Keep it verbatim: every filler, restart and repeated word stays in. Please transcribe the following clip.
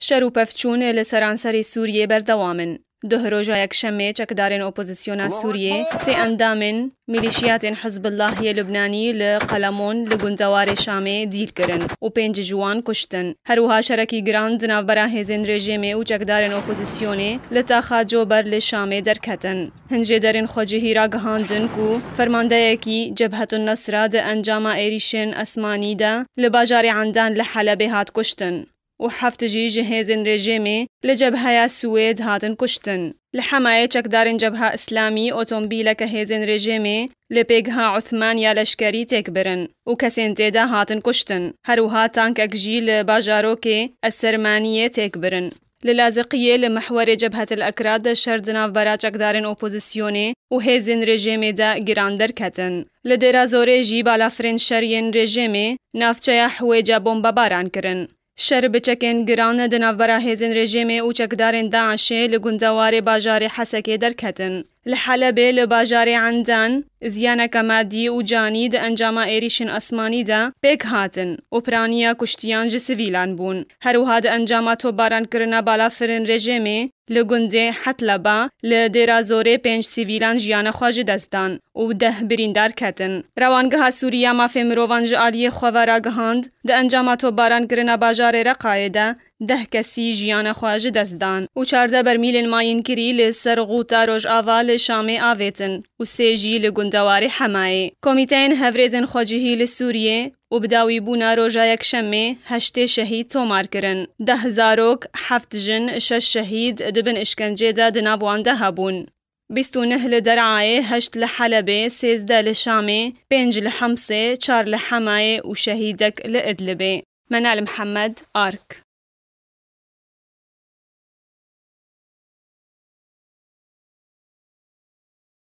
Şer û pevçûn li seranserê Sûriyê berdewam in. Duh roja yekşemê çekdarên opozisyona Sûriyê sê endamên milîşiyatên Hizbullah yê Lubnanî li Qelemon li gundewarê Şamê dîl kirin û pênc ji wan kuştin. Her wiha şerekî giran di navbera hêzên rejîmê û çekdarên opozisyonê li taxa Cober li Şamê derketin. Hin jêderên xwecihî ragihandin ku fermandeyekî Cebhetun Nesra di encama êrîşên esmanî de li bajarê Endan li Helebê hat kuştin û heft jî ji hêzên rejîmê li cebheya Swêd hatin kuştin. Li Hemayê çekdarên Cebha Îslamî otomobîleke hêzên rejîmê li pêgeha Uthman ya leşkerî têk birin û kesên tê de hatin kuştin. Her wiha tankek jî li bajarokê Esermaniyê têk birin. Li Laziqiyê li mihwerê Cebhetil Ekra de şer di navbera çekdarên opozisyonê û hêzên rejîmê de giran derketin. Li Dêra Zorê jî balafirên şer yên rejîmê navçeya Hwêca bombebaran kirin. Şer bi çekên giran di navbera hêzên rejîmê û çekdarên DAIŞê li gundewarê bajarê Hesekê derketin. Li Helebê li bajarê Endan ziyaneke madî û canî di encama êrîşên esmanî de pêk hatin û piraniya kuştiyan ji sivîlan bûn. Her wiha di encama topbarankirina balafirên rejîmê li gundê Hetleba li Dêra Zorê pênc sivîlan jiyana xwe ji dest dan û deh birîndar ketin. Rewangeha Sûrî ya Mafê Mirovan ji aliyê xwe ve ragihand, di encama topbarankirina bajarê Reqayê de deh kesî jiyana xwe ji dest dan û çardeh bermîlên mayînkirî li ser xûta Rojava li Şamê avêtin û sê jî li gundewarê Hemayê. Komîteyên Hevrêzên Xwecihî li Sûriyê û bi dawîbûna roja yekşemê heştê şehîd tomar kirin. Deh zarok, heft jin, şeş şehîd di bin îşkencê de di nav wan de hebûn. Bîst û neh li Derayê, heşt li Helebê, sêzdeh li Şamê, pênc li Hemsê, çar li Hemayê û şehîdek li Idlibê. Menal Mihemed, Ark.